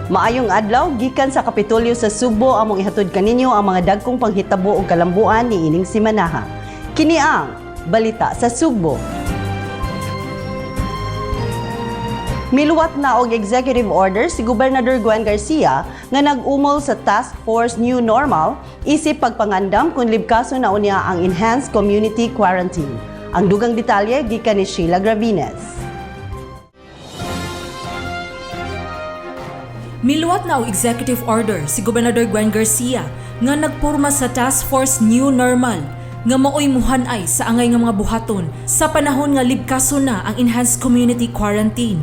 Maayong adlaw gikan sa Kapitolyo sa Sugbo, among ihatod kaninyo ang mga dagkong panghitabo ug kalambuan niining simanaha. Kini ang Balita sa Sugbo. Miluwat na og executive order si Gobernador Gwen Garcia nga nag-umol sa Task Force New Normal isip pagpangandam kung libkaso na unya ang Enhanced Community Quarantine. Ang dugang detalye gikan ni Sheila Gravines. Miluwat na og executive order si Gobernador Gwen Garcia nga nagporma sa Task Force New Normal nga maoy muhan-ay sa angay nga mga buhaton sa panahon nga libkaso na ang Enhanced Community Quarantine.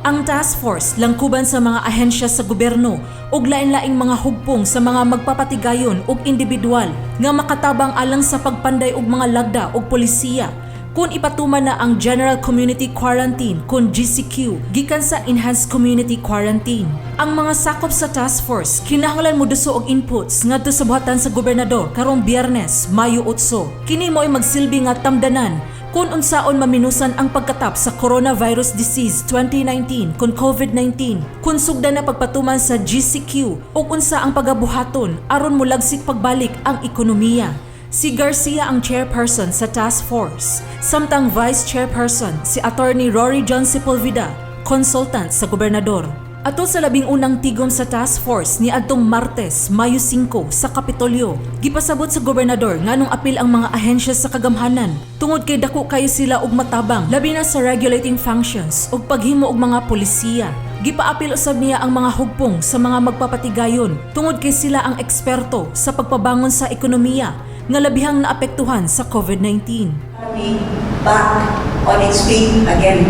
Ang task force langkuban sa mga ahensya sa gobyerno ug lain-laing mga hugpong sa mga magpapatigayon ug individual nga makatabang alang sa pagpanday og mga lagda ug polisiya kung ipatuman na ang General Community Quarantine kon GCQ gikan sa Enhanced Community Quarantine. Ang mga sakop sa task force kinahanglan moduso og inputs ngadto sa buhatan sa gobernador karong Biyernes, Mayo 8. Kini mo'y magsilbi nga tamdanan kung unsaon maminusan ang pagkatap sa Coronavirus Disease 2019 kon COVID-19, kung sugdan na pagpatuman sa GCQ ug unsa ang pagabuhaton aron molagsik pagbalik ang ekonomiya. Si Garcia ang chairperson sa task force, samtang vice chairperson si Attorney Rory John Sepulveda, consultant sa gobernador. Atol sa 11 tigom sa task force ni adtong Martes, Mayo 5 sa Kapitolyo, gipasabot sa gobernador nganong apil ang mga ahensya sa kagamhanan tungod kay dako kayo sila og matabang, labi na sa regulating functions ug paghimo og mga polisiya. Gipaapil usab niya ang mga hugpong sa mga magpapatigayon tungod kay sila ang eksperto sa pagpabangon sa ekonomiya nga labihang naapektuhan sa COVID-19. Be back on its feet again.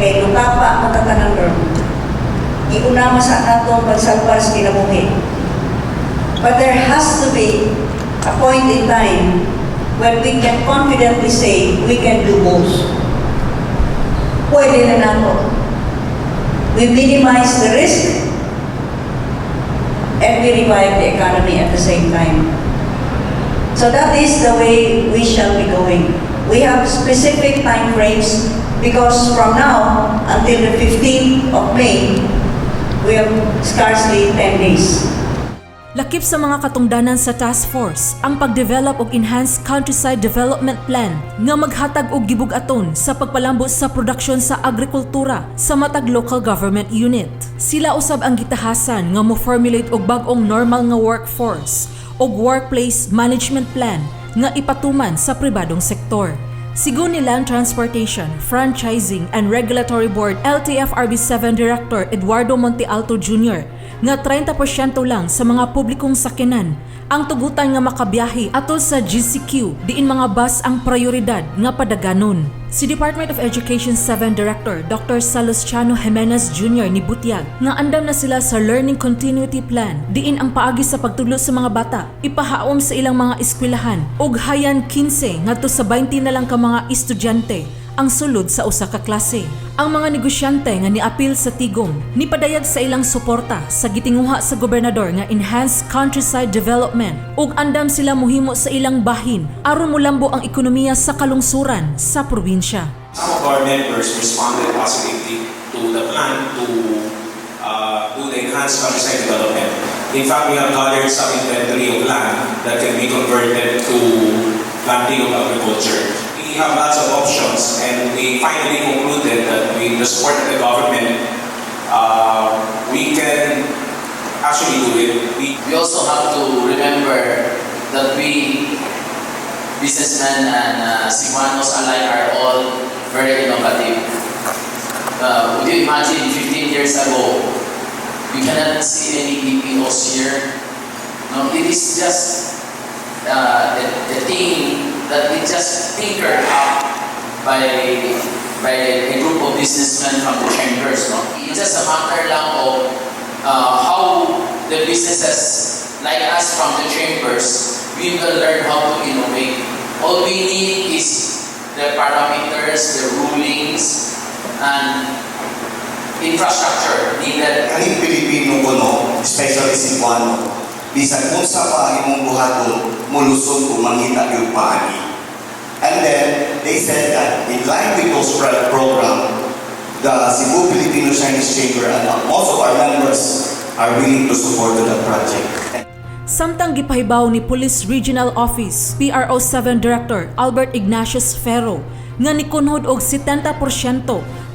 Kay lukapa matatanan ron. Iuna sa atong pagsalbar sa kinabuhi. But there has to be a point in time when we can confidently say we can do both. Pwede na nato. We minimize the risk and we revive the economy at the same time. So that is the way we shall be going. We have specific time frames because from now until the 15th of May, we have scarcely 10 days. Lakip sa mga katungdanan sa task force ang pag-develop og Enhanced Countryside Development Plan nga maghatag og gibug-aton sa pagpalambo sa produksyon sa agrikultura sa matag local government unit. Sila usab ang gitahasan nga mo-formulate og bag-ong normal nga workforce ug workplace management plan nga ipatuman sa pribadong sektor. Sigon ni Land Transportation, Franchising and Regulatory Board LTFRB 7 Director Eduardo Montealto Jr. nga 30% lang sa mga publikong sakyanan ang tugutan nga makabiyahe atol sa GCQ, diin mga bus ang prioridad nga padaganon. Si Department of Education 7 Director Dr. Salustiano Jimenez Jr. ni butyag nga andam na sila sa Learning Continuity Plan, diin ang paagi sa pagtudlo sa mga bata ipahaom sa ilang mga eskwelahan ug hayan 15 ngadto sa 20 na lang ka mga estudyante ang sulod sa usa ka klase. Ang mga negosyante nga niapil sa tigom nipadayag sa ilang suporta sa gitinguha sa gobernador nga Enhanced Countryside Development ug andam sila muhimo sa ilang bahin aron mulambo ang ekonomiya sa kalungsuran sa probinsya. Some of our members responded positively to the plan to do the enhanced countryside development. In fact, we have gathered some inventory of land that can be converted to planting of agriculture. We have lots of options, and we finally concluded that with the support of the government, we can actually do it. We also have to remember that we businessmen and Cebuanos alike are all very innovative. Would you imagine 15 years ago, we cannot see any BPOs here? No, it is just the thing that we just tinkered up by a group of businessmen from the chambers. No? It's just a matter lang of how the businesses like us from the chambers, we will learn how to innovate. All we need is the parameters, the rulings, and infrastructure needed. Kaning Pilipino kuno, especially Cebuano, bisan unsa pa ang imong buhaton, mulusot kung mangita yung paagi. And then, they said that in line with those program, the Cebu Filipino Filipino-Chinese Chamber and most of our members are willing to support to that project. Samtang gipahibaw ni Police Regional Office PRO 7 Director Albert Ignatius Ferro nga nikunhod og 70%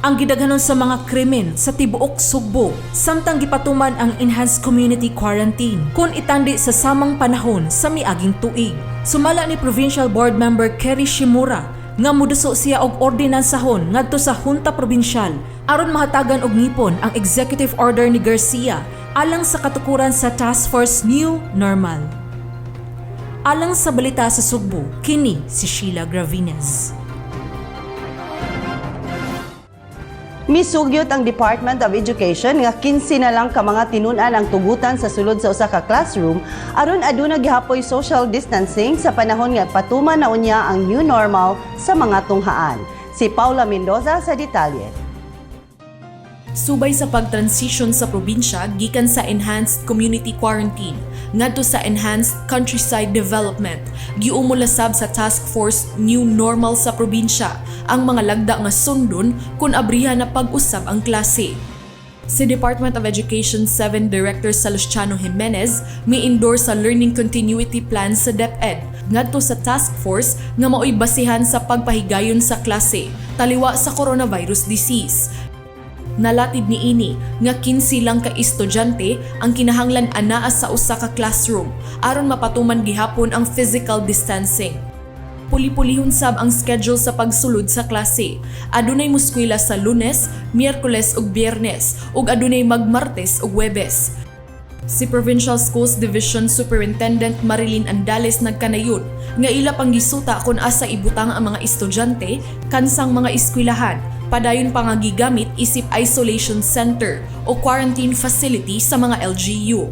ang gidaghanon sa mga krimen sa tibuok Sugbo samtang gipatuman ang enhanced community quarantine kung itandi sa samang panahon sa miaging tuig. Sumala ni Provincial Board Member Kerry Shimura nga muduso siya og ordinansahon ngadto sa Junta Provincial aron mahatagan og ngipon ang executive order ni Garcia alang sa katukuran sa Task Force New Normal. Alang sa balita sa Sugbo, kini si Sheila Gravines. Misugyot ang Department of Education nga 15 na lang ka mga tinun-an ang tugutan sa sulod sa usa ka classroom aron aduna gihapoy social distancing sa panahon nga patuman na unya ang new normal sa mga tunghaan. Si Paula Mendoza sa detalye. Subay sa pag-transition sa probinsya gikan sa Enhanced Community Quarantine ngadto sa Enhanced Countryside Development, giumol sab sa Task Force New Normal sa probinsya ang mga lagda nga sundon kung abrihan na pag-usab ang klase. Si Department of Education 7 Director Salustiano Jimenez mi-endorse sa Learning Continuity Plan sa DepEd ngadto sa task force nga maoy basihan sa pagpahigayon sa klase taliwa sa coronavirus disease. Nalatib niini nga 15 lang ka estudyante ang kinahanglan anaa sa usa ka classroom aron mapatuman gihapon ang physical distancing. Puli-pulihon sab ang schedule sa pagsulod sa klase. Adunay muskwela sa Lunes, Miyerkules ug Biyernes ug adunay magmartes ug Huwebes. Si Provincial Schools Division Superintendent Marilyn Andales nagkanayon nga ila pang gisuta kung asa ibutang ang mga estudyante kansang mga eskwelahan padayon pa nga gigamit isip isolation center o quarantine facility sa mga LGU.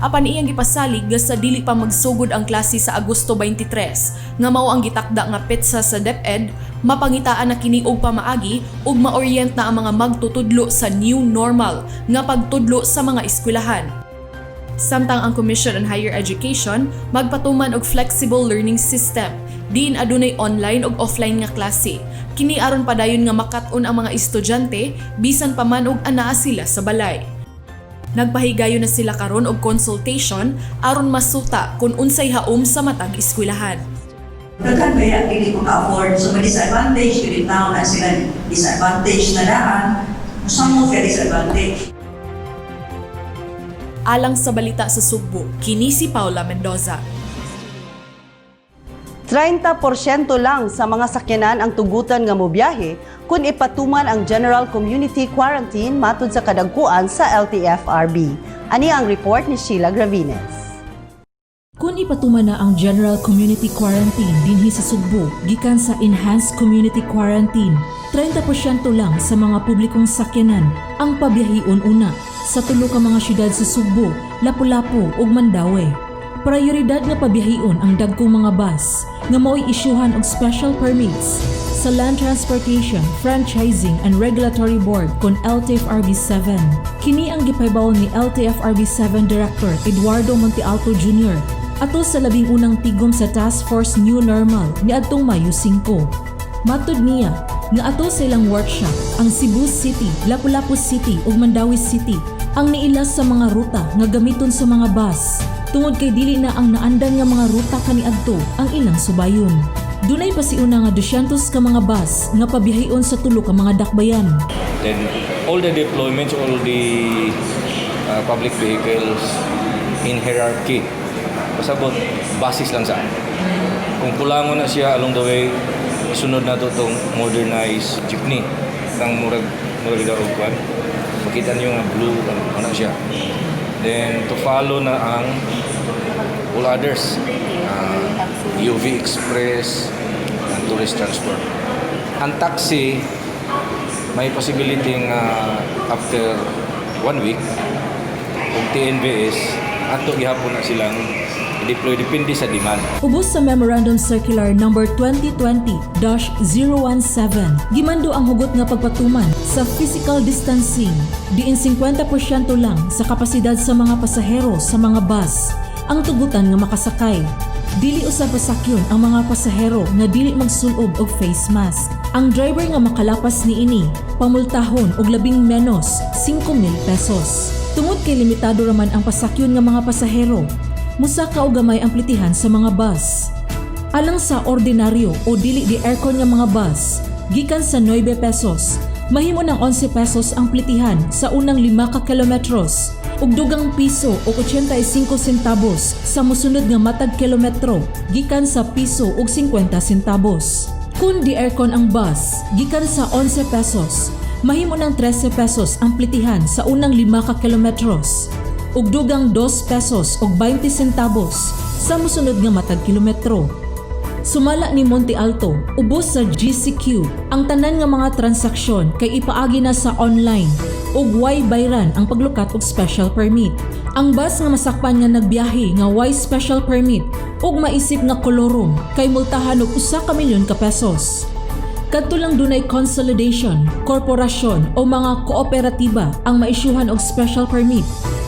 Apan iyang gipasalig nga sa dili pa magsugod ang klase sa Agosto 23 nga mao ang gitakda nga petsa sa DepEd, mapangitaan na kini og pamaagi ug maorient na ang mga magtutudlo sa new normal nga pagtudlo sa mga eskwelahan. Samtang ang Commission on Higher Education magpatuman og flexible learning system diin adunay online ug offline nga klase. Kini aron padayon nga makat-on ang mga estudyante bisan pa man og anaa sila sa balay. Nagpahigayon na sila karon og consultation aron masuta kung unsay haom sa matag eskwelahan. Daghan kaya dili maka-afford. So may disadvantage yun tao na sila, disadvantage na daan. Samot ka disadvantage. Alang sa balita sa Sugbo, kini si Paula Mendoza. 30% lang sa mga sakyanan ang tugutan nga mobiyahe kung ipatuman ang General Community Quarantine matud sa kadagkuan sa LTFRB. Ani ang report ni Sheila Gravines. Kung ipatuman na ang General Community Quarantine dinhi sa Sugbo gikan sa Enhanced Community Quarantine, 30% lang sa mga publikong sakyanan ang pabiyahion una sa tulo ka mga syudad sa Sugbo, Lapu-Lapu ug Mandaue. Prioridad nga pabiyahion ang dagkong mga bus nga mao'y isyuhan og special permits sa Land Transportation, Franchising and Regulatory Board kon LTFRB 7. Kini ang gipahibaw ni LTFRB 7 Director Eduardo Montealto Jr. ato sa 11 tigom sa Task Force New Normal niadtong Mayo 5. Matod niya nga ato sa ilang workshop ang Cebu City, Lapu-Lapu City ug Mandaue City ang niilas sa mga ruta nga gamiton sa mga bus tungod kay dili na ang naandan nga mga ruta kaniadto ang ilang subayon. Dunay pasiuna nga 200 ka mga bus nga pabiyahion sa tulo ka mga dakbayan. Then all the deployments, all the public vehicles in hierarchy. Pasabot, basis lang sa. Kung kulangon na siya along the way, isunod na to tong modernized jeepney. Kang murag og kwan. Makita niyo nga blue ano siya. Then to follow na ang all others. UV Express and tourist transport. Ang taxi, may possibility nga after one week kung TNVS ato gihapon na silang i-deploy depende sa demand. Ubos sa Memorandum Circular Number 2020-017, gimando ang hugot nga pagpatuman sa physical distancing diin 50% lang sa kapasidad sa mga pasahero sa mga bus ang tugutan nga makasakay. Dili usab pasakyon ang mga pasahero nga dili magsulob og face mask. Ang driver nga makalapas niini pamultahon og labing menos 5,000 pesos. Tungod kay limitado raman ang pasakyon nga mga pasahero, musaka og gamay ang plitihan sa mga bus. Alang sa ordinaryo o dili di aircon nga mga bus, gikan sa 9 pesos, mahimo ng 11 pesos ang plitihan sa unang 5 ka kilometros ug dugang piso og 85 centavos sa mosunod nga matag kilometro gikan sa piso ug 50 centavos. Kung di aircon ang bus, gikan sa 11 pesos, mahimo ng 13 pesos ang plitihan sa unang 5 ka kilometros ug dugang 2 pesos og 20 centavos sa mosunod nga matag kilometro. Sumala ni Monte Alto, ubos sa GCQ, ang tanan nga mga transaksyon kay ipaagi na sa online ug way bayran ang paglukat og special permit. Ang bus nga masakpan nga nagbiyahe nga way special permit ug maisip nga kolorum kay multahan og usa ka milyon ka pesos. Kadto lang dunay consolidation, korporasyon o mga kooperatiba ang maisyuhan og special permit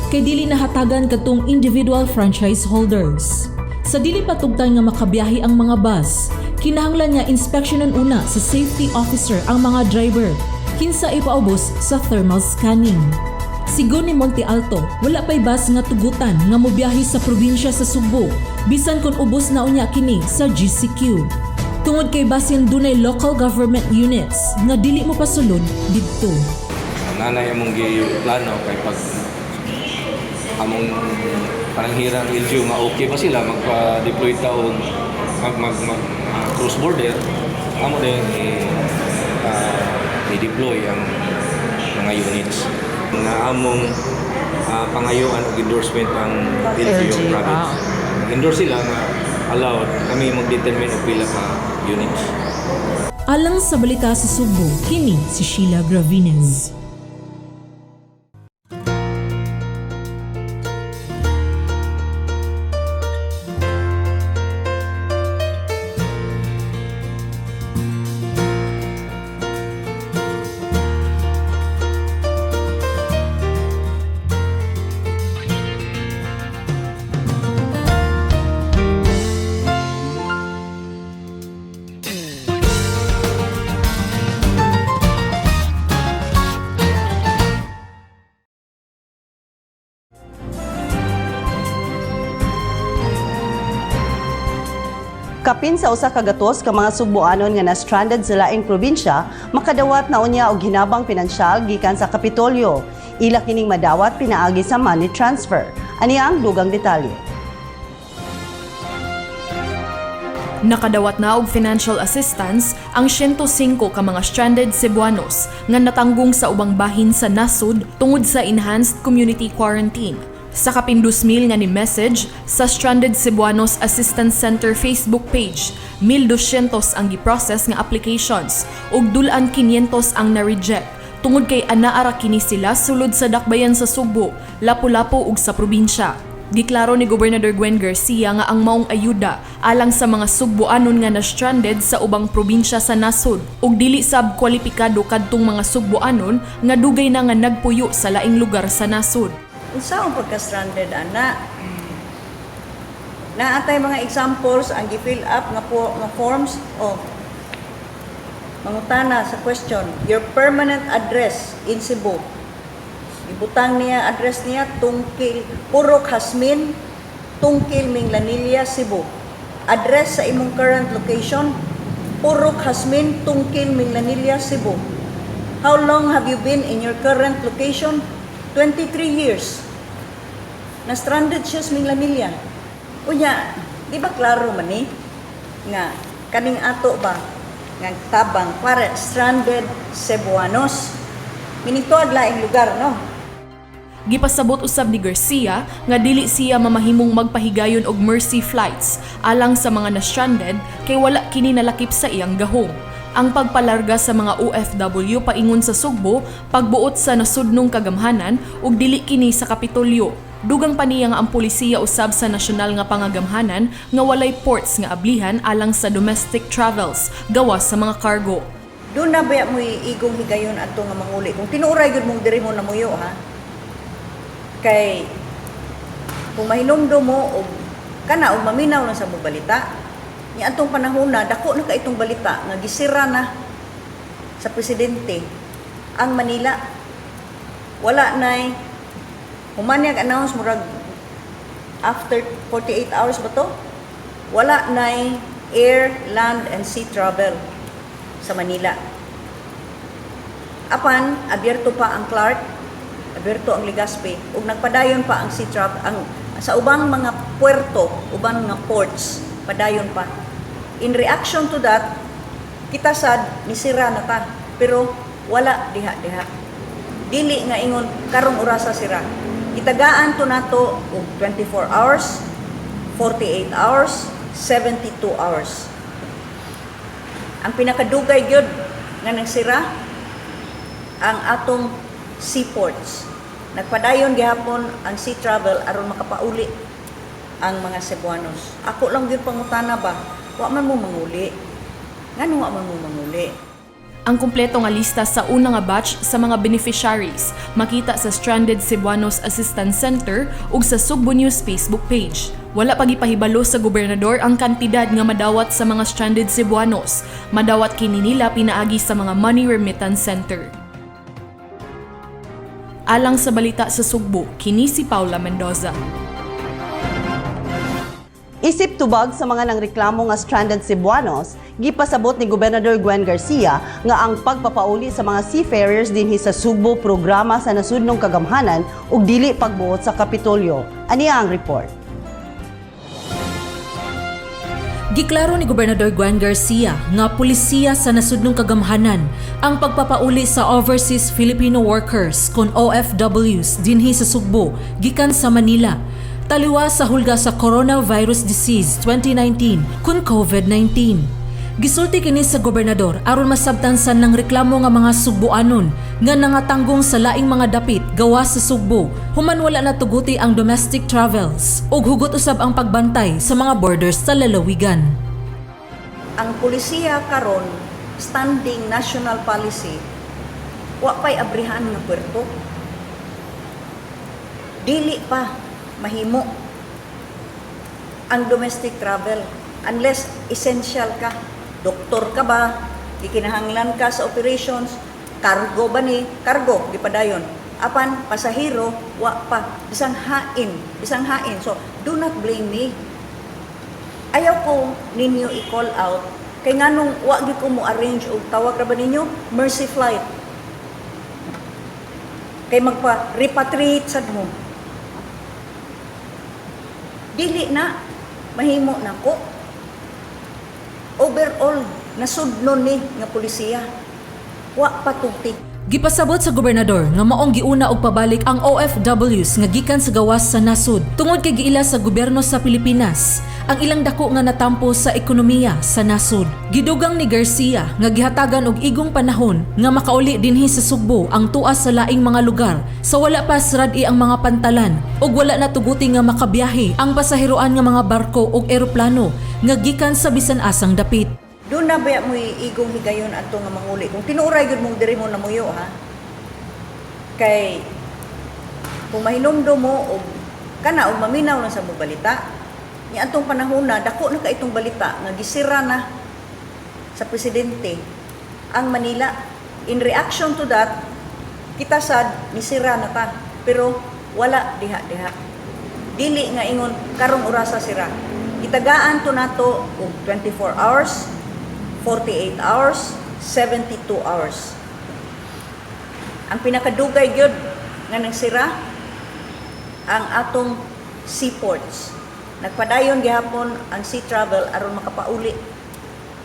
kay dili nahatagan kadtong individual franchise holders. Sa dili patugtan nga makabiyahe ang mga bus, kinahanglan nga inspeksyonon una sa safety officer ang mga driver kinsa ipaubos sa thermal scanning. Sigon ni Monte Alto, wala pay bus nga tugutan nga mobiyahe sa probinsya sa Sugbo, bisan kon ubos na unya kini sa GCQ. Tungod kay basin dunay local government units nga dili mo pasulod didto. Nanay among gi plano kay pag among pananghirang LGU nga okay pa sila magpa-deploy ta og mag mag, mag cross border, amo din i-deploy ang mga units nga among pangayuan og endorsement ang LGU LGU, province. Endorse sila nga allowed kami mag-determine og pila ka units. Alang sa balita sa Sugbo, kini si Sheila Gravines. Kapin sa 100 ka mga Sugboanon nga na-stranded sa laing probinsya, makadawat na unya og hinabang pinansyal gikan sa Kapitolyo. Ila kining madawat pinaagi sa money transfer. Aniya ang dugang detalye. Nakadawat na og financial assistance ang 105 ka mga stranded Cebuanos nga natanggong sa ubang bahin sa nasod tungod sa enhanced community quarantine. Sa kapin 2,000 nga ni message sa Stranded Cebuanos Assistance Center Facebook page, 1,200 ang giprocess nga applications ug dulan 500 ang na-reject tungod kay anaara kini sila sulod sa dakbayan sa Sugbo, Lapu-Lapu ug sa probinsya. Giklaro ni Gobernador Gwen Garcia nga ang maong ayuda alang sa mga Sugboanon nga na-stranded sa ubang probinsya sa nasod ug dili sab kwalipikado kadtong mga Sugboanon nga dugay na nga nagpuyo sa laing lugar sa nasod. Unsa ang pagka-stranded ana? Naatay mga examples ang gi-fill up nga po nga forms o mangutana sa question, your permanent address in Cebu. Ibutang niya address niya Tungkil, Purok Hasmin, Tungkil, Minglanilla, Cebu. Address sa imong current location, Purok Hasmin, Tungkil, Minglanilla, Cebu. How long have you been in your current location? 23 years. Na-stranded siya sa Minglanilla. Unya, di ba klaro man ni nga kaning ato ba nga tabang para stranded Cebuanos? Meaning tuad laing lugar, no? Gipasabot usab ni Garcia nga dili siya mamahimong magpahigayon og mercy flights alang sa mga na-stranded kay wala kini nalakip sa iyang gahom. Ang pagpalarga sa mga OFW paingon sa Sugbo, pagbuot sa nasudnong kagamhanan ug dili kini sa Kapitolyo. Dugang pa niya nga ang pulisiya usab sa nasyonal nga pangagamhanan nga walay ports nga ablihan alang sa domestic travels gawas sa mga cargo. Doon na ba mo igong higayon adto nga manguli? Kung tinuoray gyud mong diri mo namuyo ha. Kay kung mahinumdum mo og Kana og maminaw lang sa mo balita. Ni atong panahon na dako na ka itong balita nga gisira na sa presidente ang Manila. Wala nay human niyang announce murag after 48 hours ba to? Wala nay air, land, and sea travel sa Manila. Apan, abierto pa ang Clark, abierto ang Legazpi, ug nagpadayon pa ang sea travel, ang sa ubang mga puerto, ubang mga ports, padayon pa. In reaction to that, kita sad nisira na ta, pero wala diha-diha. Dili nga ingon karong orasa sira. Itagaan to nato og 24 hours, 48 hours, 72 hours. Ang pinakadugay gyud nga nagsira ang atong seaports. Nagpadayon gihapon ang sea travel aron makapauli ang mga Cebuanos. Ako lang gyud pangutana ba, wa man mo manguli? Ngano wa man mo manguli? Ang kumpleto nga lista sa una nga batch sa mga beneficiaries makita sa Stranded Cebuanos Assistance Center ug sa Sugbo News Facebook page. Wala pa gipahibalo sa gobernador ang kantidad nga madawat sa mga stranded Cebuanos. Madawat kini nila pinaagi sa mga money remittance center. Alang sa balita sa Sugbo, kini si Paula Mendoza. Isip tubag sa mga nangreklamo nga stranded Cebuanos, gipasabot ni Gobernador Gwen Garcia nga ang pagpapauli sa mga seafarers dinhi sa Sugbo programa sa nasudnong kagamhanan ug dili pagbuot sa Kapitolyo. Aniya ang report. Giklaro ni Gobernador Gwen Garcia nga pulisiya sa nasudnong kagamhanan ang pagpapauli sa overseas Filipino workers kon OFWs dinhi sa Sugbo gikan sa Manila taliwa sa hulga sa Coronavirus Disease 2019 kun COVID-19. Gisulti kini sa gobernador aron masabtan sa nang reklamo nga mga Sugboanon nga nangatanggong sa laing mga dapit gawas sa Sugbo human wala na tuguti ang domestic travels ug hugot usab ang pagbantay sa mga borders sa lalawigan. Ang pulisiya karon, standing national policy, wa pay abrihan nga puerto. Dili pa mahimo ang domestic travel unless essential ka. Doktor ka ba? Gikinahanglan ka sa operations? Cargo ba ni? Cargo, di pa dayon. Apan, pasahero, wa pa. Bisang hain. Bisang hain. So, do not blame me. Ayaw ko ninyo i-call out kay nganong wa gyud ko mo arrange og tawag ra ba ninyo mercy flight kay magpa repatriate sad mo. Dili na mahimo nako. Overall, nasudnon ni nga polisiya, wa patugti. Gipasabot sa gobernador nga maong giuna og pabalik ang OFWs nga gikan sa gawas sa nasod tungod kay giila sa gobyerno sa Pilipinas ang ilang dako nga natampo sa ekonomiya sa nasod. Gidugang ni Garcia nga gihatagan og igong panahon nga makauli dinhi sa Sugbo ang tuas sa laing mga lugar sa wala pa srad-i ang mga pantalan ug wala na tuguti nga makabiyahe ang pasaheroan nga mga barko ug eroplano nga gikan sa bisan asang dapit. Doon na ba mo igong higayon adto nga manguli kung tinuoray gyud mong diri mo namuyo, ha? Kay kung mahinumdum mo og kana og maminaw lang sa mo balita ni atong panahon na dako na ka itong balita nga gisira na sa presidente ang Manila. In reaction to that, kita sad nisira na ta, pero wala diha-diha. Dili nga ingon karong orasa sira. Itagaan to nato og 24 hours, 48 hours, 72 hours. Ang pinakadugay gyud nga nagsira ang atong seaports. Nagpadayon gihapon ang sea travel aron makapauli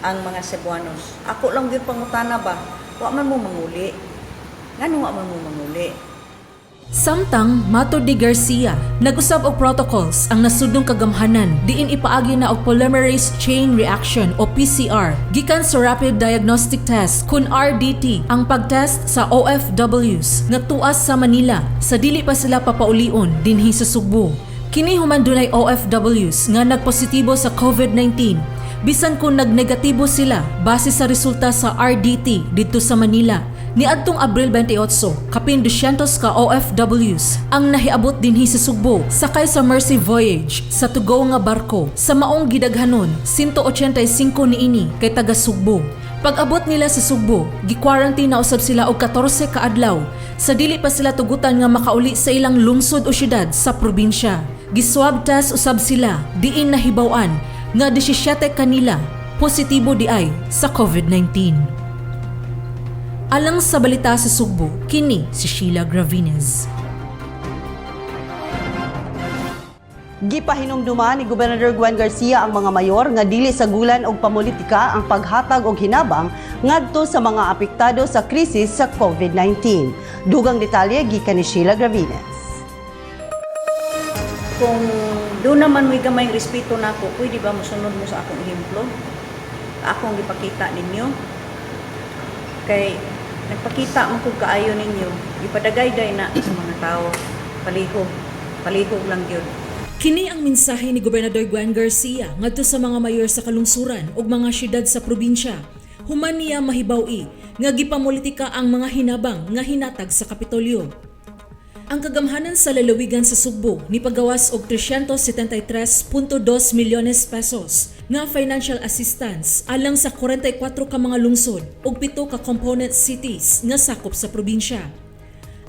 ang mga Cebuanos. Ako lang gyud pangutana ba, wa man mo manguli? Ngano wa man mo manguli? Samtang matod ni Garcia, nag-usab og protocols ang nasudnong kagamhanan diin ipaagi na og polymerase chain reaction o PCR gikan sa rapid diagnostic test kun RDT ang pagtest sa OFWs nga tuas sa Manila sa dili pa sila papaulion dinhi sa Sugbo. Kini human dunay OFWs nga nagpositibo sa COVID-19 bisan kung nagnegatibo sila base sa resulta sa RDT didto sa Manila. Niadtong Abril 28, kapin 200 ka OFWs ang nahiabot dinhi sa Sugbo sakay sa Mercy Voyage sa tugo nga barko sa maong gidaghanon 185 niini kay taga Sugbo. Pag-abot nila sa Sugbo, gi-quarantine na usab sila og 14 ka adlaw sa dili pa sila tugutan nga makauli sa ilang lungsod o syudad sa probinsya. Gi-swab test usab sila diin nahibaw-an nga 17 kanila positibo diay sa COVID-19. Alang sa balita sa Sugbo, kini si Sheila Gravines. Gipahinumduman ni Gobernador Gwen Garcia ang mga mayor nga dili sagulan og pamulitika ang paghatag og hinabang ngadto sa mga apektado sa krisis sa COVID-19. Dugang detalye gikan ni Sheila Gravines. Kung doon naman mo'y gamay respeto nako, pwede ba mosunod mo sa akong ehemplo? Akong gipakita ninyo. Kay nagpakita mo kog kaayo ninyo, ipadagayday na sa mga tao. Palihog, palihog lang gyud. Kini ang mensahe ni Gobernador Gwen Garcia ngadto sa mga mayor sa kalungsuran ug mga syudad sa probinsya. Human niya mahibaw-i nga gipamulitika ang mga hinabang nga hinatag sa Kapitolyo. Ang kagamhanan sa lalawigan sa Sugbo ni pagawas og 373.2 milyones pesos nga financial assistance alang sa 44 ka mga lungsod ug 7 ka component cities nga sakop sa probinsya.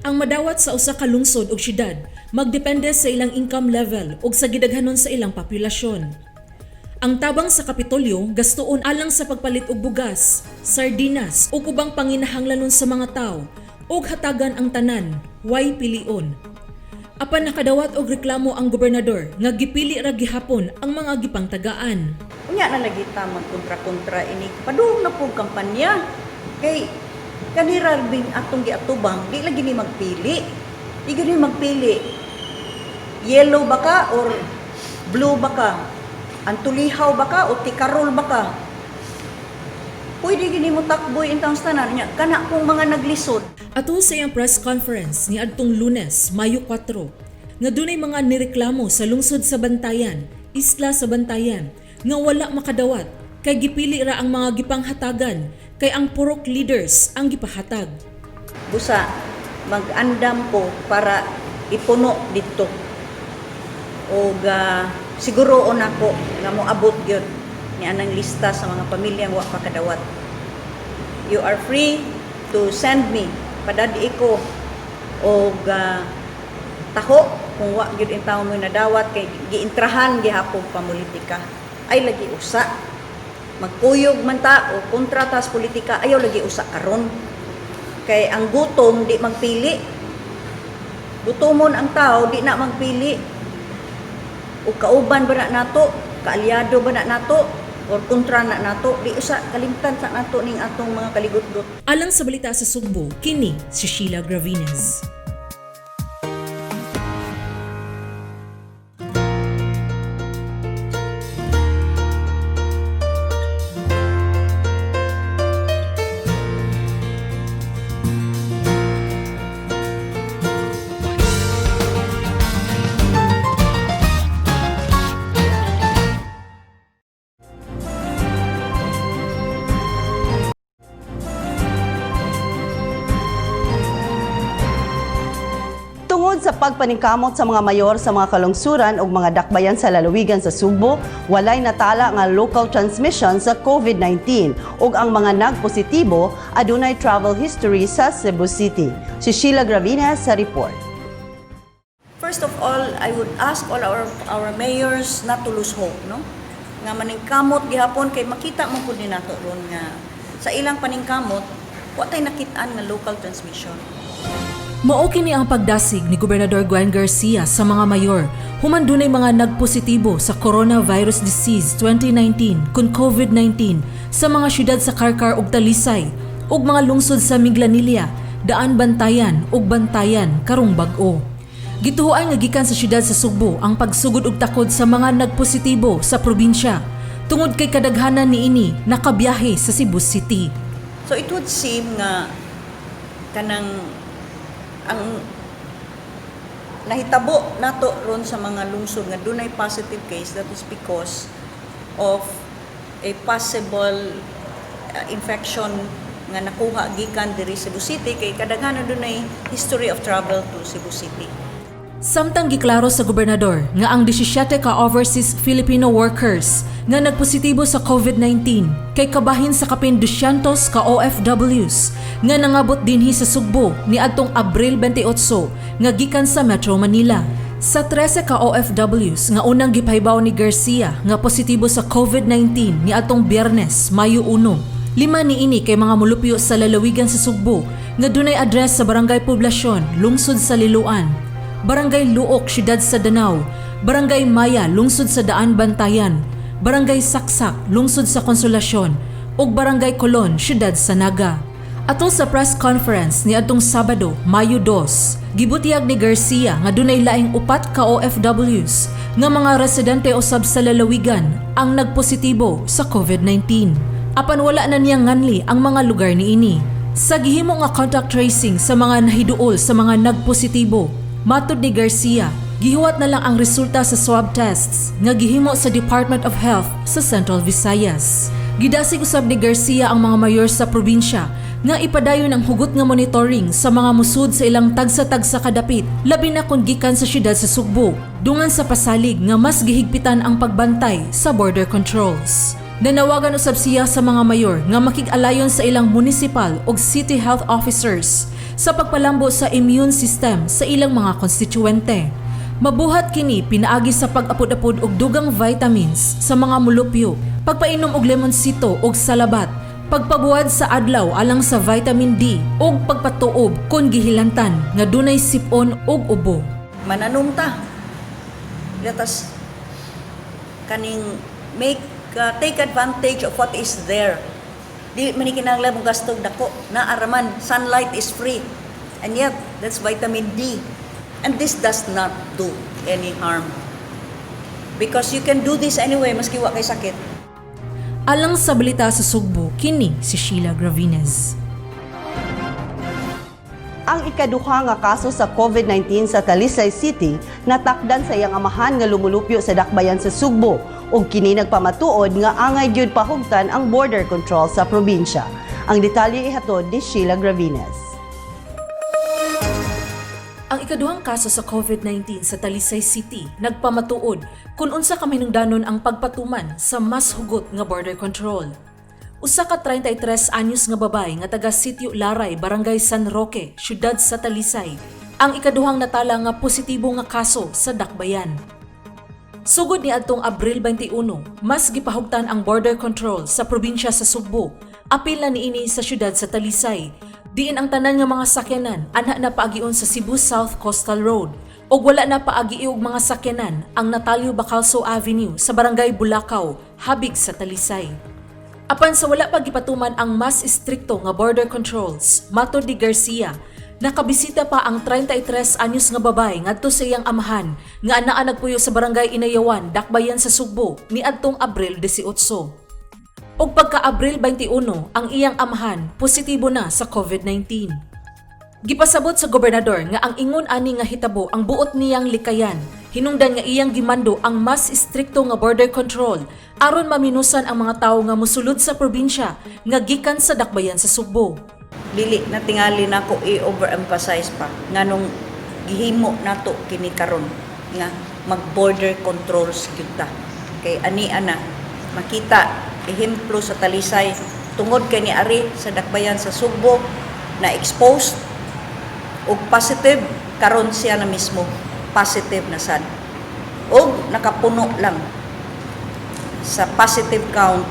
Ang madawat sa usa ka lungsod ug syudad magdepende sa ilang income level ug sa gidaghanon sa ilang populasyon. Ang tabang sa Kapitolyo gastuon alang sa pagpalit og bugas, sardinas ug ubang panginahanglanon sa mga tawo ug hatagan ang tanan, way pilion. Apan nakadawat og reklamo ang gobernador nga gipili ra gihapon ang mga gipangtagaan. Unya na lagi ta magkontra-kontra ini. Padung na pong kampanya. Kay kanira bing atong giatubang, di lagi ni magpili. Di gani magpili. Yellow ba ka or blue ba ka? Antulihaw ba ka o tikarol ba ka? Pwede gini mo takboy in taong tanan niya. Kana kung mga naglisod. Ato sa iyang press conference ni adtong Lunes, Mayo 4, nga dunay mga nireklamo sa lungsod sa Bantayan, isla sa Bantayan, nga wala makadawat kay gipili ra ang mga gipanghatagan kay ang purok leaders ang gipahatag. Busa, mag-andam ko para ipuno dito. O siguro on ako nga moabot gyud ni anang lista sa mga pamilyang wa pa kadawat. You are free to send me padadi ko og taho kung wa gyud in taon mo nadawat kay giintrahan gihapon pamulitika. Ay lagi usa. Magkuyog man ta o kontra ta sa politika, ayaw lagi usa karon. Kay ang gutom di magpili. Gutomon ang tao di na magpili. O kauban ba na nato, kaalyado ba na nato, or kontra na nato, di usa kalimtan sa nato ning atong mga kaligutgot. Alang sa balita sa Sugbo, kini si Sheila Gravines. Tungod sa pagpaningkamot sa mga mayor sa mga kalungsuran ug mga dakbayan sa lalawigan sa Sugbo, walay natala nga local transmission sa COVID-19 ug ang mga nagpositibo adunay travel history sa Cebu City. Si Sheila Gravina sa report. First of all, I would ask all our mayors not to lose hope, no? Nga maningkamot gihapon kay makita mo pud ni nato ron nga sa ilang paningkamot wa tay nakit-an nga local transmission. Mao kini ang pagdasig ni Gobernador Gwen Garcia sa mga mayor human dunay mga nagpositibo sa Coronavirus Disease 2019 kun COVID-19 sa mga syudad sa Carcar ug Talisay ug mga lungsod sa Minglanilla, Daan Bantayan ug Bantayan karong bag-o. Gituhoan nga gikan sa syudad sa Sugbo ang pagsugod og takod sa mga nagpositibo sa probinsya tungod kay kadaghanan niini nakabiyahe sa Cebu City. So it would seem nga kanang ang nahitabo nato ron sa mga lungsod nga dunay positive case, that is because of a possible infection nga nakuha gikan diri Cebu City kay kadaghanan dunay history of travel to Cebu City. Samtang giklaro sa gobernador nga ang 17 ka overseas Filipino workers nga nagpositibo sa COVID-19 kay kabahin sa kapin 200 ka OFWs nga nangabot dinhi sa Sugbo niadtong Abril 28 nga gikan sa Metro Manila. Sa 13 ka OFWs nga unang gipahibaw ni Garcia nga positibo sa COVID-19 niadtong Biyernes, Mayo 1, lima niini kay mga mulupyo sa lalawigan sa Sugbo nga dunay address sa Barangay Poblasyon, lungsod sa Liloan, Barangay Looc, Siyudad sa Danao, Barangay Maya, lungsod sa Daan Bantayan, Barangay Saksak, lungsod sa Konsolasyon, ug Barangay Colon, Siyudad sa Naga. Atol sa press conference ni adtong Sabado, Mayo 2, gibutiyag ni Garcia nga dunay laing upat ka OFWs nga mga residente usab sa lalawigan ang nagpositibo sa COVID-19. Apan wala na niya nganli ang mga lugar niini. Sa gihimo nga contact tracing sa mga nahiduol sa mga nagpositibo, matud ni Garcia, gihuwat na lang ang resulta sa swab tests nga gihimo sa Department of Health sa Central Visayas. Gidasig usab ni Garcia ang mga mayor sa probinsya nga ipadayon ang hugot nga monitoring sa mga musud sa ilang tagsa-tagsa kadapit, labi na kung gikan sa syudad sa Sugbo, dungan sa pasalig nga mas gihigpitan ang pagbantay sa border controls. Nanawagan usab siya sa mga mayor nga makig-alayon sa ilang municipal ug city health officers sa pagpalambo sa immune system sa ilang mga konstituente. Mabuhat kini pinaagi sa pag-apod-apod og dugang vitamins sa mga mulupyo, pagpainom og lemonsito og salabat, pagpabuwad sa adlaw alang sa vitamin D ug pagpatuob kon gihilantan nga dunay sipon ug ubo. Mananom ta. Let us kaning make take advantage of what is there. Di man ni kinahanglan mong gastog dako, naa ra man, sunlight is free. And yet, that's vitamin D. And this does not do any harm. Because you can do this anyway, maski wa kay sakit. Alang sa Balita sa Sugbo, kini si Sheila Gravines. Ang ikaduha nga kaso sa COVID-19 sa Talisay City natakdan sa iyang amahan nga lumulupyo sa dakbayan sa Sugbo ug kini nagpamatuod nga angay gyud pahugtan ang border control sa probinsya. Ang detalye ihatod ni Sheila Gravines. Ang ikaduhang kaso sa COVID-19 sa Talisay City nagpamatuod kung unsa kaminungdanon ang pagpatuman sa mas hugot nga border control. Usa ka 33 anyos nga babae nga taga Sitio Laray, Barangay San Roque, siyudad sa Talisay, ang ikaduhang natala nga positibo nga kaso sa Dakbayan. Sugod ni adtong Abril 21, mas gipahugtan ang border control sa probinsya sa Sugbo. Apil na niini sa siyudad sa Talisay. Diin ang tanan nga mga sakyanan ana na paagion sa Cebu South Coastal Road ug wala na paagi og mga sakyanan ang Natalio Bacalso Avenue sa Barangay Bulacau, habig sa Talisay. Apan sa wala pa gipatuman ang mas istrikto nga border controls, matod ni Garcia, nakabisita pa ang 33 anyos nga babae ngadto sa iyang amahan nga anaa nagpuyo sa Barangay Inayawan, Dakbayan sa Sugbo niadtong Abril 18. Ug pagka Abril 21, ang iyang amahan positibo na sa COVID-19. Gipasabot sa gobernador nga ang ingon ani nga hitabo ang buot niyang likayan. Hinungdan nga iyang gimando ang mas istrikto nga border control aron maminusan ang mga tawo nga mosulod sa probinsya nga gikan sa dakbayan sa Sugbo. Dili na tingali nako i-overemphasize pa nganong gihimo nato kini karon nga mag-border controls gyud ta. Kay ani ana makita ehemplo sa Talisay, tungod kay ni ari sa dakbayan sa Sugbo na exposed og positive, karon siya na mismo positive na sad og nakapuno lang sa positive count,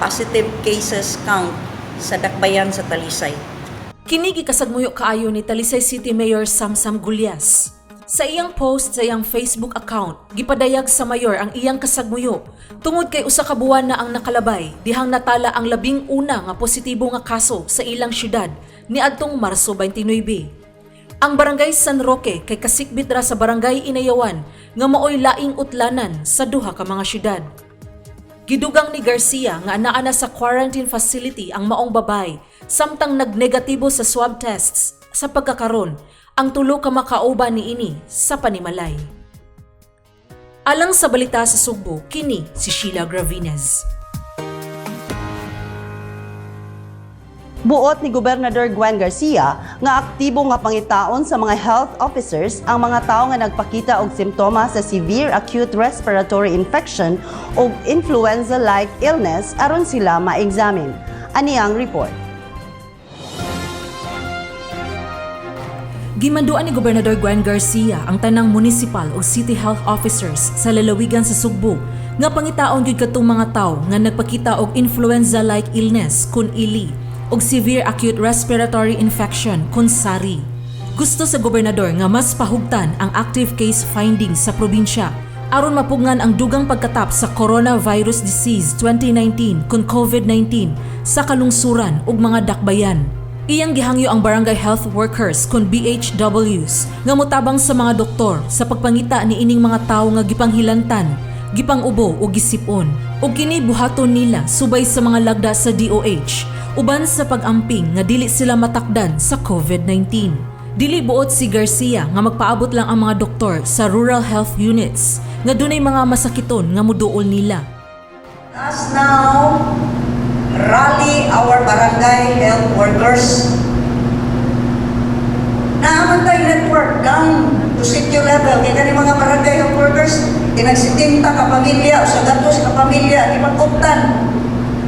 positive cases count sa dakbayan sa Talisay. Kini gikasagmuyo kaayo ni Talisay City Mayor Samsam Gullas. Sa iyang post sa iyang Facebook account, gipadayag sa mayor ang iyang kasagmuyo tungod kay usa ka buwan na ang nakalabay dihang natala ang 11 nga positibo nga kaso sa ilang syudad niadtong Marso 29. Ang Barangay San Roque kay kasikbit ra sa Barangay Inayawan nga maoy laing utlanan sa duha ka mga syudad. Gidugang ni Garcia nga anaa na sa quarantine facility ang maong babay samtang nagnegatibo sa swab tests sa pagkakaron ang tulo ka makauban niini sa panimalay. Alang sa Balita sa Sugbo, kini si Sheila Gravines. Buot ni Gobernador Gwen Garcia nga aktibo nga pangitaon sa mga health officers ang mga tawo nga nagpakita og simptomas sa severe acute respiratory infection o influenza-like illness aron sila ma-examine. Ani ang report. Gimanduan ni Gobernador Gwen Garcia ang tanang municipal ug city health officers sa lalawigan sa Sugbo nga pangitaon gyud katong mga tawo nga nagpakita og influenza-like illness kun ILI ug severe acute respiratory infection kun SARI. Gusto sa gobernador nga mas pahugtan ang active case findings sa probinsya aron mapugngan ang dugang pagkatap sa Coronavirus Disease 2019 kun COVID-19 sa kalungsuran ug mga dakbayan. Iyang gihangyo ang barangay health workers kun BHWs nga motabang sa mga doktor sa pagpangita ni ining mga tawo nga gipanghilantan, gipang-ubo o gisipon. Ug kini buhaton nila subay sa mga lagda sa DOH uban sa pag-amping nga dili sila matakdan sa COVID-19. Dili buot si Garcia nga magpaabot lang ang mga doktor sa rural health units nga dunay mga masakiton nga muduol nila. Us now rally our barangay health workers. Naa man tay network down to city level. Kaya kani mga barangay health workers, tinag 70 ka pamilya o sa gatos ka pamilya, ipag-uptan.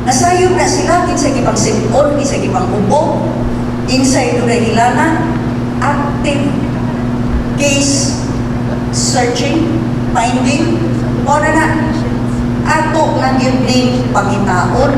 Nasayop na sila, kinsa gipang sipon, kinsa gipang ubo, kinsay dunay hilana, active case searching, finding, o na na, ato na gyud ning pangitaon.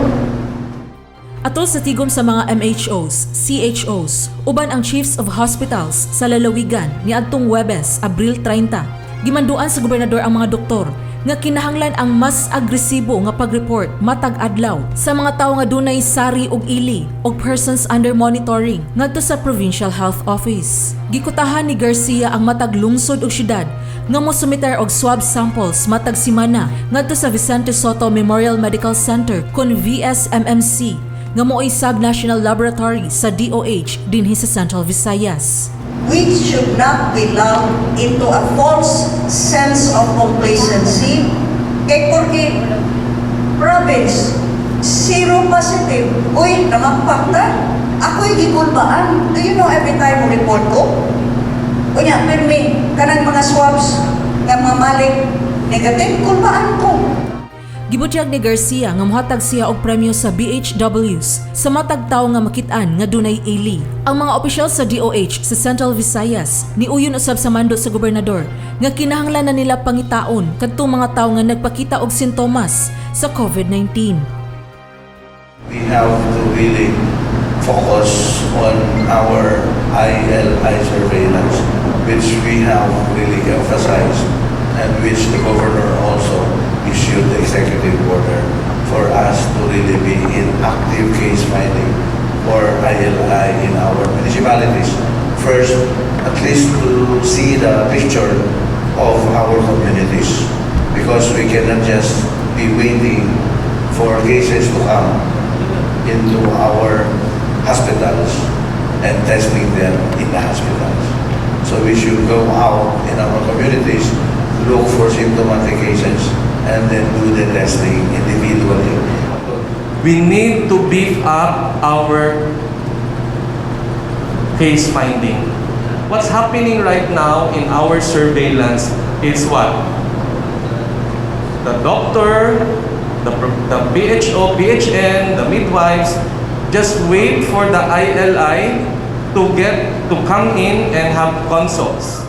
Atol sa tigom sa mga MHOs, CHOs, uban ang chiefs of hospitals sa lalawigan niadtong Webes, Abril 30. Gimanduan sa gobernador ang mga doktor nga kinahanglan ang mas agresibo nga pag-report matag adlaw sa mga tawo nga dunay SARI ug ILI og persons under monitoring ngadto sa Provincial Health Office. Gikutahan ni Garcia ang matag lungsod ug syudad nga mosumiter og swab samples matag simana ngadto sa Vicente Sotto Memorial Medical Center kon VSMMC nga mo'y sub-national laboratory sa DOH dinhi sa Central Visayas. We should not be lulled into a false sense of complacency. Kay porque province, zero positive. Uy, namampak ta. Ako'y gikulbaan. Do you know every time mo report ko? Unya, pirmi, kanang mga swabs nga mamalik negative, kulbaan ko. Gibutyag ni Garcia nga mohatag siya og premyo sa BHWs sa matag tawo nga makit-an nga dunay ILI. Ang mga opisyal sa DOH sa Central Visayas niuyon usab sa mando sa gobernador nga kinahanglan na nila pangitaon kadtong mga tawo nga nagpakita og sintomas sa COVID-19. We have to really focus on our ILI surveillance, which we have really emphasized and which the governor also issued the executive order for us to really be in active case finding for ILI in our municipalities. First, at least to see the picture of our communities, because we cannot just be waiting for cases to come into our hospitals and testing them in the hospitals. So we should go out in our communities, look for symptomatic cases, and then do the testing individually. We need to beef up our case finding. What's happening right now in our surveillance is what? The doctor, the PHO, PHN, the midwives, just wait for the ILI to come in and have consults.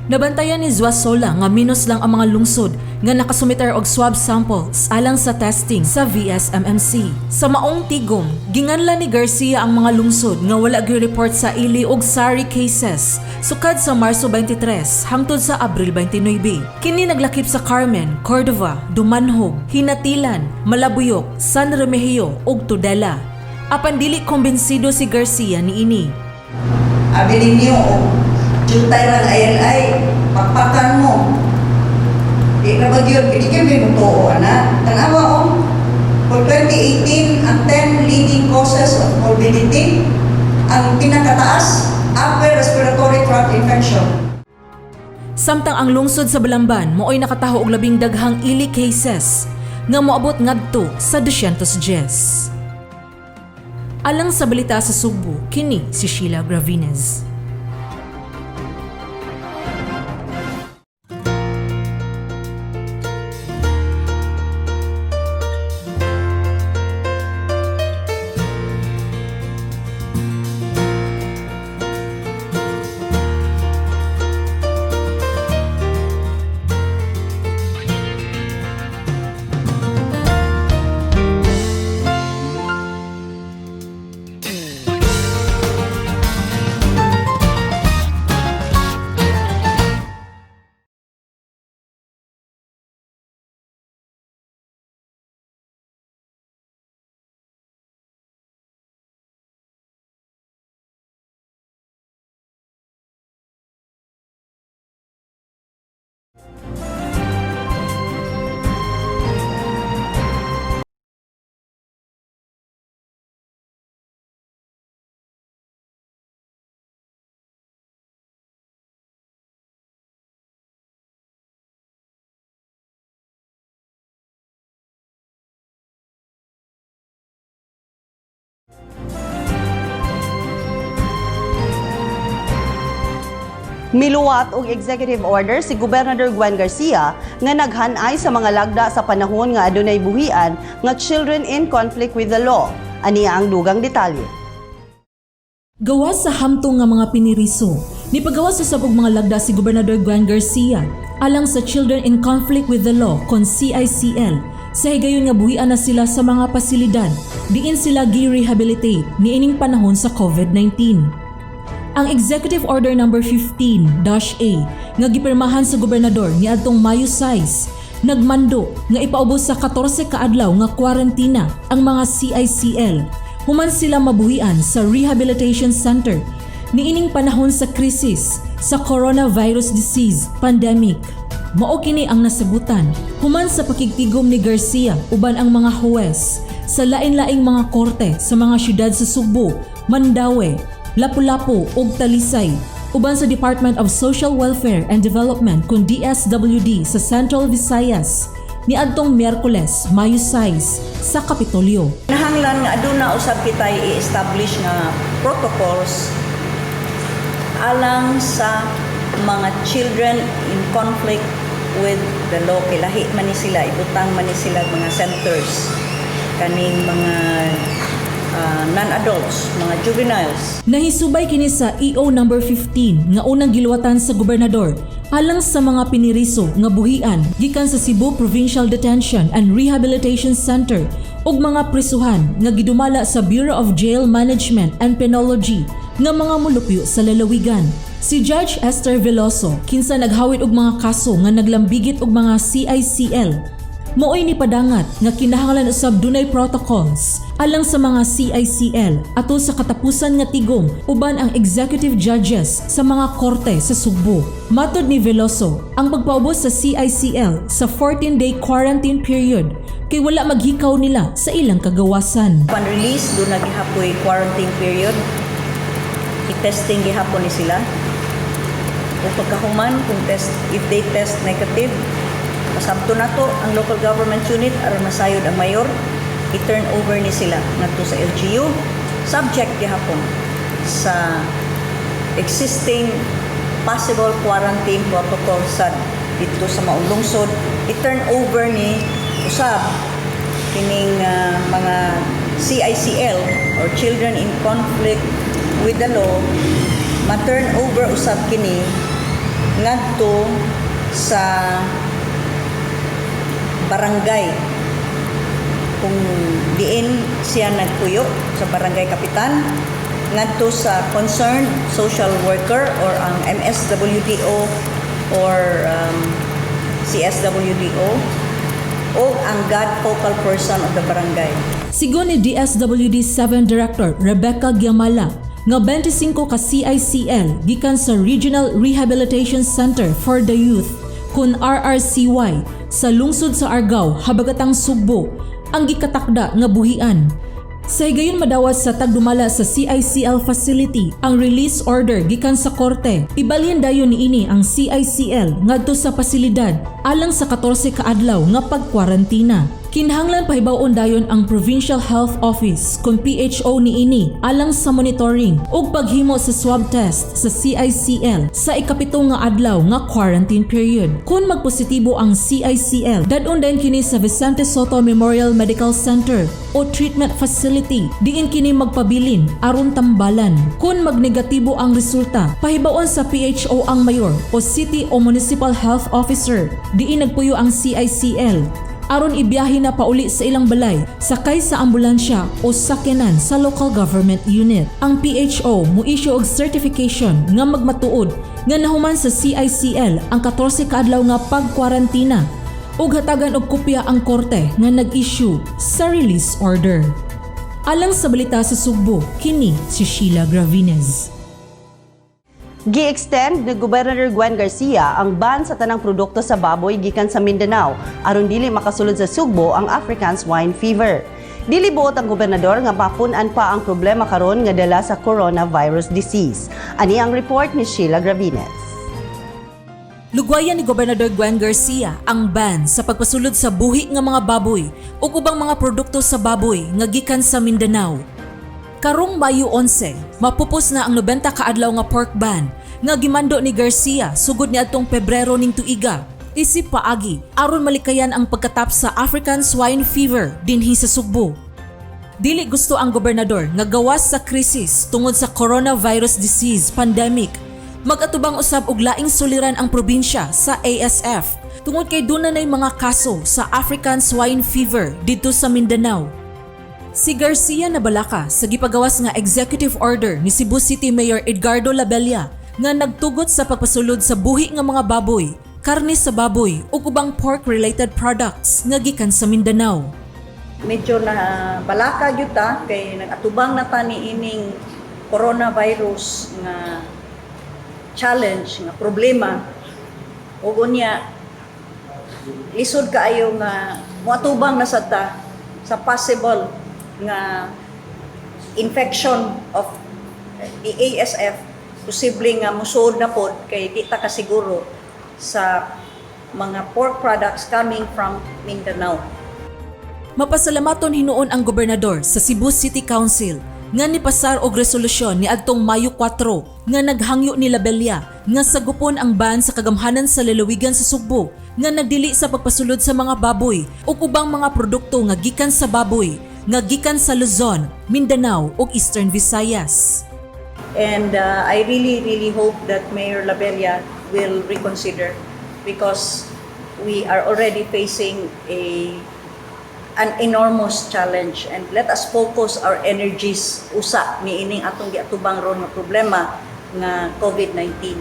Nabantayan ni Zuasola nga minus lang ang mga lungsod nga nakasumiter og swab samples alang sa testing sa VSMMC. Sa maong tigom, ginganlan ni Garcia ang mga lungsod nga wala gyud report sa ILI og SARI cases sukad sa Marso 23 hangtod sa Abril 29. Kini naglakip sa Carmen, Cordova, Dumanjug, Ginatilan, Malabuyoc, San Remigio ug Tudela. Apan dili kumbensido si Garcia niini. Abi ninyo, jutay lang ILI, pakpakan mo. Di na ba yun? Hindi kayo may mutuo, ana. Tanawa, oh. For 2018, ang 10 leading causes of morbidity, ang pinakataas, upper respiratory tract infection. Samtang ang lungsod sa Balamban mooy nakataho og labing daghang ILI cases nga moabot ngadto sa 210. Alang sa balita sa Sugbo, kini si Sheila Gravines. Miluwat og executive order si Gobernador Gwen Garcia nga naghanay sa mga lagda sa panahon nga adunay buhian nga children in conflict with the law. Aniya ang dugang detalye. Gawas sa hamtong nga mga piniriso, nipagawas sa og mga lagda si Gobernador Gwen Garcia alang sa Children in Conflict with the Law kon CICL sa higayon nga buhian na sila sa mga pasilidad diin sila gi-rehabilitate niining panahon sa COVID-19. Ang Executive Order Number 15-A nga gipirmahan sa gobernador niadtong Mayo 6 nagmando nga ipaubos sa 14 ka adlaw nga kwarentina ang mga CICL human sila mabuhian sa rehabilitation center niining panahon sa krisis sa coronavirus disease pandemic. Mao kini ang nasabutan human sa pakigtigom ni Garcia uban ang mga huwes sa lain-laing mga korte sa mga syudad sa Sugbo, Mandaue, Lapu-Lapu ug Talisay uban sa Department of Social Welfare and Development kun DSWD sa Central Visayas niadtong Miyerkules, Mayo 6 sa Kapitolyo. Nahanglan nga aduna usab kitay i-establish nga protocols alang sa mga children in conflict with the law. Kay lahi man ni sila, ibutang man ni sila mga centers kaning mga non-adults, mga juveniles. Nahisubay kini sa EO number 15 nga unang giluwatan sa gobernador alang sa mga piniriso nga buhian gikan sa Cebu Provincial Detention and Rehabilitation Center ug mga prisuhan nga gidumala sa Bureau of Jail Management and Penology nga mga mulupyo sa lalawigan. Si Judge Esther Veloso kinsa naghawit og mga kaso nga naglambigit og mga CICL mao'y nipadangat nga kinahanglan usab dunay protocols alang sa mga CICL atol sa katapusan nga tigom uban ang executive judges sa mga korte sa Sugbo. Matod ni Veloso, ang pagpaubos sa CICL sa 14-day quarantine period kay wala maghikaw nila sa ilang kagawasan. Upon release, duna gihapoy quarantine period. I-testing gihapon ni sila. O pagkahuman, kung test, if they test negative, pasabto na to ang local government unit aron masayod ang mayor, i-turn over ni sila ngadto sa LGU, subject gihapon sa existing possible quarantine protocol sa dito sa maong lungsod, i-turn over ni usab kining mga CICL or Children in Conflict with the Law, ma-turn over usab kini ngadto sa barangay kung diin siya nagpuyo, sa barangay kapitan, ngadto sa concerned social worker or ang MSWDO or CSWDO o ang God focal person of the barangay. Sigon ni DSWD 7 Director Rebecca Gyamala nga 25 ka CICL gikan sa Regional Rehabilitation Center for the Youth kun RRCY sa lungsod sa Argao, Habagatang Sugbo ang gikatakda nga buhian. Sa higayon madawat sa tagdumala sa CICL facility ang release order gikan sa korte. Ibalhin dayon niini ang CICL ngadto sa pasilidad alang sa 14 ka adlaw nga pagkwarantina. Kinahanglan pahibaw-on dayon ang Provincial Health Office kung PHO niini alang sa monitoring ug paghimo sa swab test sa CICL sa ikapito nga adlaw nga quarantine period. Kung magpositibo ang CICL, dad-on dayon kini sa Vicente Sotto Memorial Medical Center o treatment facility diin kini magpabilin aron tambalan. Kung magnegatibo ang resulta, pahibaw-on sa PHO ang mayor o city o municipal health officer diin nagpuyo ang CICL aron ibiyahe na pauli sa ilang balay sakay sa ambulansya o sakyanan sa local government unit. Ang PHO mo-issue og certification nga magmatuod nga nahuman sa CICL ang 14 ka adlaw nga pagkwarantina ug hatagan og kopya ang korte nga nag-issue sa release order. Alang sa Balita sa Sugbo, kini si Sheila Gravines. Gi-extend ni Gobernador Gwen Garcia ang ban sa tanang produkto sa baboy gikan sa Mindanao aron dili makasulod sa Sugbo ang African Swine Fever. Dili buot ang gobernador nga mapun-an pa ang problema karon nga dala sa coronavirus disease. Ani ang report ni Sheila Gravines. Lugwayan ni Gobernador Gwen Garcia ang ban sa pagpasulod sa buhi nga mga baboy ug ubang mga produkto sa baboy nga gikan sa Mindanao. Karong Mayo 11, mapupos na ang 90 ka adlaw nga pork ban nga gimando ni Garcia sugod niadtong Pebrero ning tuiga. Isip paagi aron malikayan ang pagkatap sa African Swine Fever dinhi sa Sugbo. Dili gusto ang gobernador nga gawas sa krisis tungod sa coronavirus disease pandemic, magatubang usab og laing suliran ang probinsya sa ASF tungod kay duna nay mga kaso sa African Swine Fever didto sa Mindanao. Si Garcia nabalaka sa gipagawas nga executive order ni Cebu City Mayor Edgardo Labella nga nagtugot sa pagpasulod sa buhi nga mga baboy, karne sa baboy ug ubang pork-related products nga gikan sa Mindanao. Medyo na balaka gyud ta kay nag-atubang na ta ni ining coronavirus nga challenge, nga problema, ug unya lisod kaayo nga moatubang na sad ta sa possible nga infection of the ASF. Posible nga musuod na pod kay di ta kasiguro sa mga pork products coming from Mindanao. Mapasalamaton hinuon ang gobernador sa Cebu City Council nga nipasar og resolusyon niadtong Mayo 4 nga naghangyo ni Labella nga sagupon ang ban sa kagamhanan sa lalawigan sa Sugbo nga nagdili sa pagpasulod sa mga baboy ug ubang mga produkto nga gikan sa baboy nga gikan sa Luzon, Mindanao ug Eastern Visayas. And I really, really hope that Mayor Labella will reconsider because we are already facing a an enormous challenge and let us focus our energies usa niining atong giatubang ron nga problema nga COVID-19.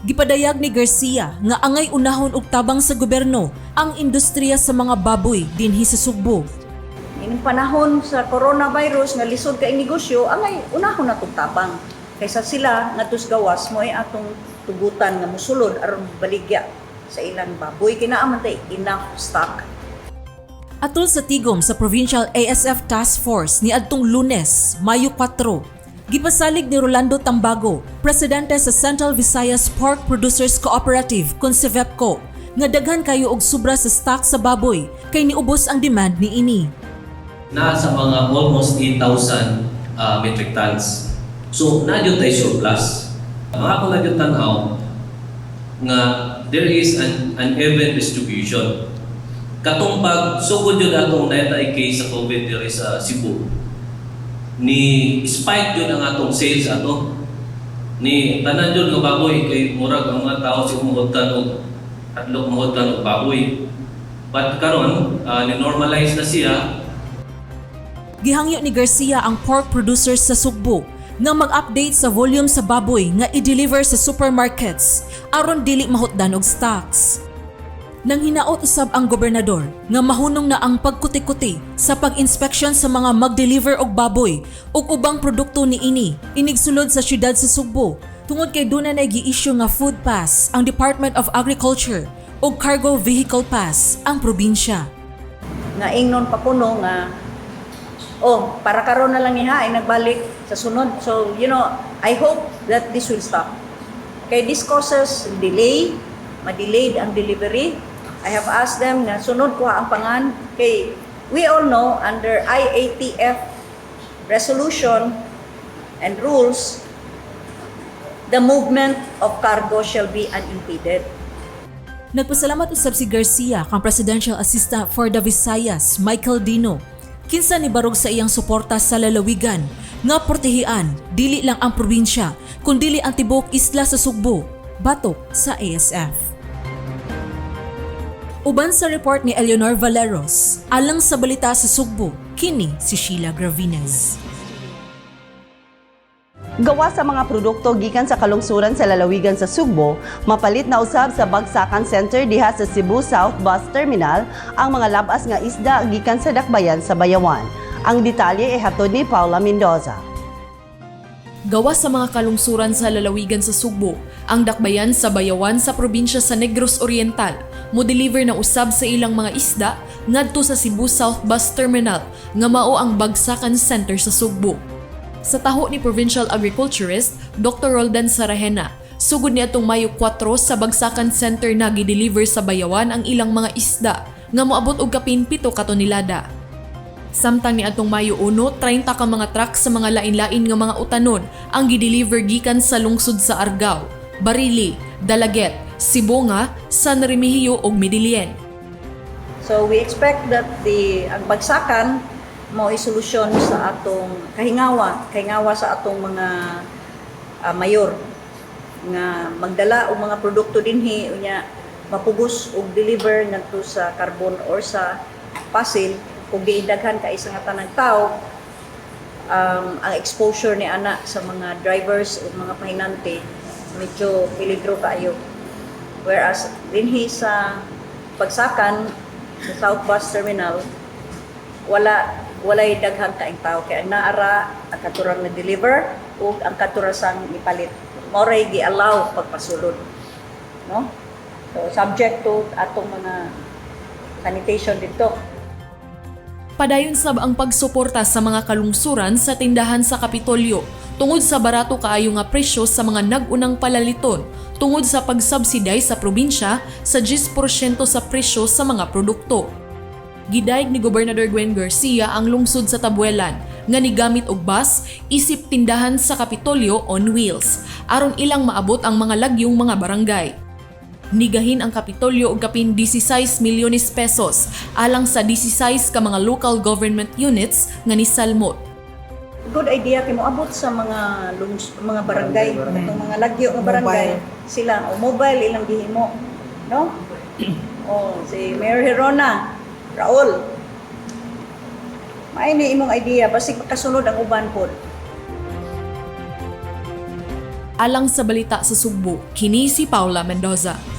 Gipadayag ni Garcia nga angay unahon og tabang sa gobyerno ang industriya sa mga baboy dinhi sa Sugbo. Ining panahon sa coronavirus nga lisod kay negosyo, angay unahon natong tabang kaysa sila nga gawas mo ay atong tugutan nga musulod aron baligya sa ilang baboy kay naa man tay enough stock. Atol sa tigom sa Provincial ASF Task Force niadtong Lunes, Mayo 4, gipasalig ni Rolando Tambago, presidente sa Central Visayas Pork Producers Cooperative kon CVEPCO, nga daghan kayo og sobra sa stock sa baboy kay niubos ang demand niini. Nasa mga almost 8,000 metric tons. So, naa gyud tay surplus. Ang ako na gyud tan-aw nga there is an uneven distribution. Katong pag sugod yun atong naa case sa COVID diri sa Cebu, ni spike yun ang atong sales ato. Ni tanan yun nga baboy kay murag ang mga tao sa umuhutan og hadlok muhutan og baboy. But karon ni normalize na siya. Gihangyo ni Garcia ang pork producers sa Sugbo nga mag-update sa volume sa baboy nga i-deliver sa supermarkets aron dili mahutdan og stocks. Nang hinaot usab ang gobernador nga mahunong na ang pagkuti-kuti sa pag-inspeksyon sa mga mag-deliver og baboy ug ubang produkto niini inigsulod sa syudad sa Sugbo tungod kay duna nay gi-issue nga food pass ang Department of Agriculture ug cargo vehicle pass ang probinsya. Nga ingnon pa kuno nga, "Oh, para karon na lang ni ha, ay nagbalik sa sunod." So I hope that this will stop kay this causes delay, ma-delayed ang delivery. I have asked them nga sunod ko ang pangan kay we all know under IATF resolution and rules, the movement of cargo shall be unimpeded. Nagpasalamat usab si Garcia kang Presidential Assistant for the Visayas, Michael Dino. Kinsa ni barog sa iyang suporta sa lalawigan nga portihian dili lang ang probinsya kundili ang tibuok isla sa Sugbo, batok sa ASF. Uban sa report ni Eleanor Valeros, alang sa balita sa Sugbo, kini si Sheila Gravines. Gawa sa mga produkto gikan sa kalungsuran sa lalawigan sa Sugbo, mapalit na usab sa Bagsakan Center diha sa Cebu South Bus Terminal ang mga labas nga isda gikan sa dakbayan sa Bayawan. Ang detalye ay hatod ni Paula Mendoza. Gawa sa mga kalungsuran sa lalawigan sa Sugbo, ang dakbayan sa Bayawan sa probinsya sa Negros Oriental, mo-deliver na usab sa ilang mga isda ngadto sa Cebu South Bus Terminal nga mao ang Bagsakan Center sa Sugbo. Sa taho ni Provincial Agriculturist Dr. Roldan Sarahena, sugod niadtong Mayo 4 sa Bagsakan Center na gi-deliver sa Bayawan ang ilang mga isda nga moabot og kapin 7 ka tonelada. Samtang niadtong Mayo 1, 30 ka mga truck sa mga lain-lain nga mga utanon ang gideliver gikan sa lungsod sa Argao, Barili, Dalaguete, Sibonga, San Remigio ug Medellin. So we expect that the ang bagsakan mao solusyon sa atong kahingawa, kahingawa sa atong mga mayor nga magdala og mga produkto dinhi, unya mapugos og deliver ngadto sa Carbon or sa Pasil. Kung giidaghan kay sa nga tanang tao, ang exposure ni ana sa mga drivers o mga pahinante medyo peligro kaayo, whereas dinhi sa pagsakan sa South Bus Terminal, walay daghang kaing tao kay ang naara ang katurang na deliver ug ang katurasang mipalit, mao ray gi-allow pagpasulod, no? So subject to atong mga sanitation dito. Padayon sab ang pagsuporta sa mga kalungsuran sa tindahan sa Kapitolyo tungod sa barato kaayo nga presyo sa mga nag-unang palaliton tungod sa pagsubsidize sa probinsya sa 10% sa presyo sa mga produkto. Gidayeg ni Gobernador Gwen Garcia ang lungsod sa Tabuelan nga nigamit og bus isip tindahan sa Kapitolyo on wheels aron ilang maabot ang mga lagyong mga barangay. Nigahin ang Kapitolyo og kapin 16 milyones pesos alang sa 16 ka mga local government units nga nisalmot. Good idea kay moabot sa mga barangay, katong mga lagyo nga barangay sila o mobile ilang gihimo, no? O si Mayor Gerona, Raul. Maay ni imong idea basig makasunod ang uban pod. Alang sa balita sa Sugbo, kini si Paula Mendoza.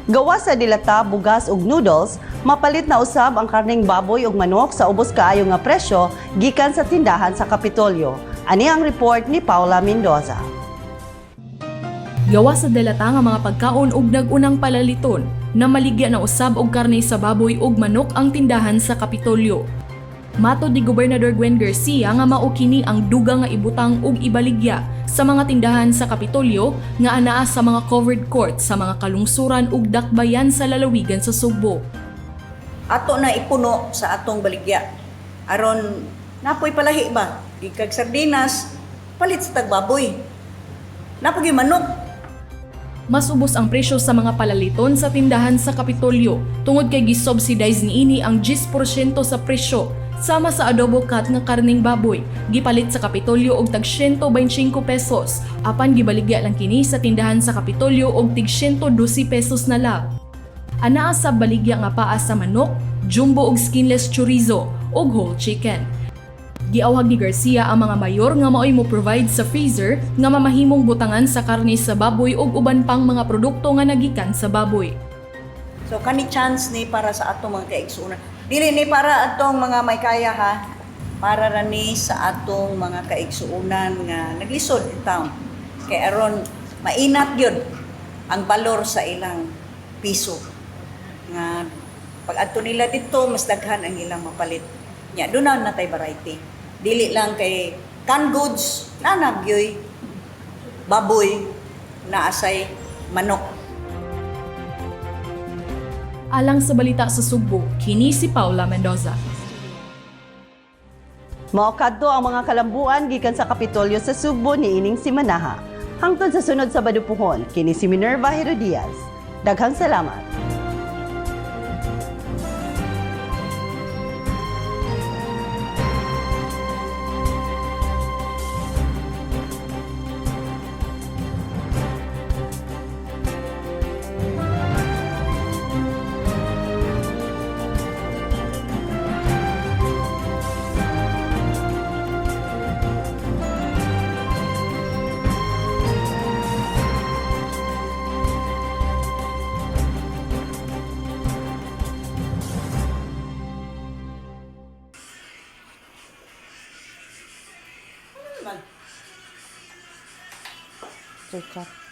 Gawa sa dilata, bugas ug noodles, mapalit na usab ang karning baboy ug manok sa ubos kaayo nga presyo gikan sa tindahan sa Kapitolyo. Ani ang report ni Paula Mendoza. Gawa sa delata nga mga pagkaon ug nag-unang palaliton na maligya na usab og karne sa baboy ug manok ang tindahan sa Kapitolyo. Matod ni Gobernador Gwen Garcia nga mao kini ang dugang nga ibutang ug ibaligya sa mga tindahan sa Kapitolyo nga anaa sa mga covered court sa mga kalungsuran ug dakbayan sa lalawigan sa Sugbo. Ato na ipuno sa atong baligya. Aron napoy palahi ba? Gikag sardinas, palit sa tagbaboy. Napoy manok. Mas ubos ang presyo sa mga palaliton sa tindahan sa Kapitolyo tungod kay gisubsidize niini ang 10% sa presyo sama sa adobo cut nga karning baboy gipalit sa Kapitolyo og tag 125 pesos, apan gibaligya lang kini sa tindahan sa Kapitolyo og tig 112 pesos na lang. Anaa sa baligya nga paa sa manok, jumbo og skinless chorizo ug whole chicken. Giawhag ni Garcia ang mga mayor nga maoy mo provide sa freezer nga mamahimong butangan sa karne sa baboy ug uban pang mga produkto nga nagikan sa baboy. So kani chance ni para sa atong mga kaigsuonan. Dili ni para atong mga may kaya ha. Para ra ni sa atong mga kaigsuonan nga naglisod in town. Kay aron mainat gyud ang balor sa ilang piso. Nga pag adto nila dito mas daghan ang ilang mapalit. Nya doon na natay variety. Dili lang kay canned goods na nagyoy baboy na asay manok. Alang sa balita sa Sugbo, kini si Paula Mendoza. Mao kadto ang mga kalambuan gikan sa Kapitolyo sa Sugbo niining simanaha. Hangtod sa sunod Sabado puhon, kini si Minerva Herodias. Daghang salamat. Teka.